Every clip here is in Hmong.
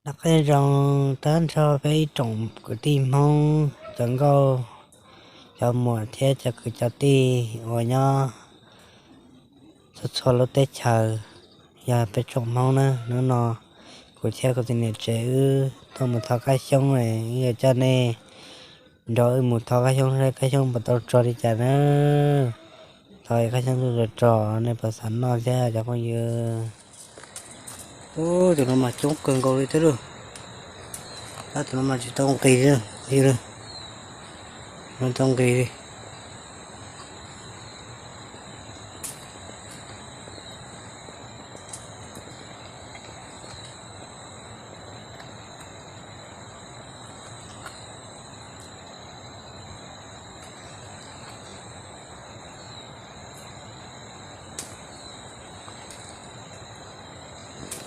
Noj qab nyob zoo tag nrho peb ib tsoom kwv tij Hmoob, cov nkauj, cov muam thiab cov kwv cov tij uas nyob txhua txhua lub teb chaws. Yog peb tsoom Hmoob na, hnub no kuv thiab kuv tus niam tsev wb tuaj mus thov qab xyoob, wb yuav coj nej nrog wb mus thov qab xyoob saib qab xyoob puas tau rog li cas na. Thov qab xyoob tau rog, nej puas xav noj thiab cov phooj ywg? Ub, tus no mas coob kawg nkaus li thiab lauj. Tab tus no mas tsis tau nqis li, tsis tau nqis li.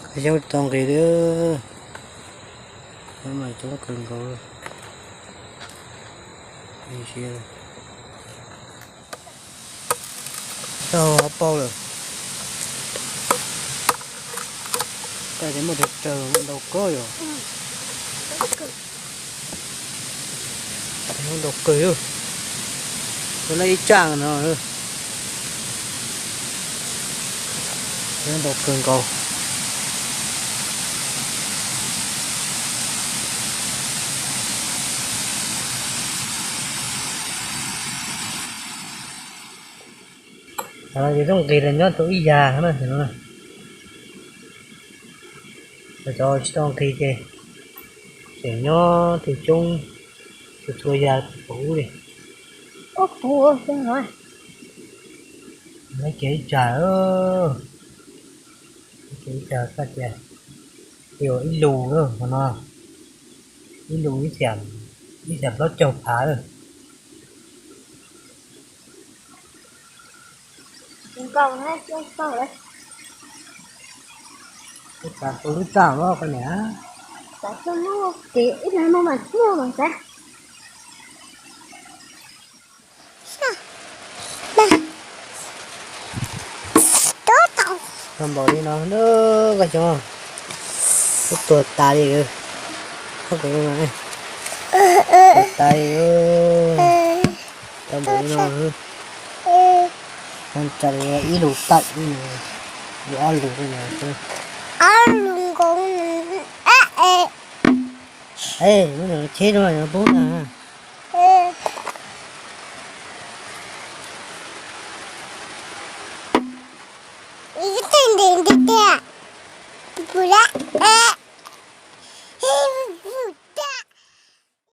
Qab xyoob tsis tau nqis li, mas coob kawg nkaus. Tau hauv paus lawm. Taj ces muaj raws raws ntau kawg yom. Ntau kawg yom. Tus lej ib tsaj no. Ntau kawg nkaus. Ces zoo nqis los nyob tau ib yam na, cov tsis tau nqis ces tseem nyob tsis coob, txhua txhua yam puv li. Ua kev ib tsam, kev ib tsam txhaj tias, ib lus lawm no, ib lus ib xyam plaub caug phav lawm. Lub txaj los koj niam. Txog npaum li no, koj xyov, twb tuag tas li. Tuag tas li, txog npaum li no. Tsa ib lus tawm, lus ob lus, ob lus nkaus. Lub no cheb rau pub na.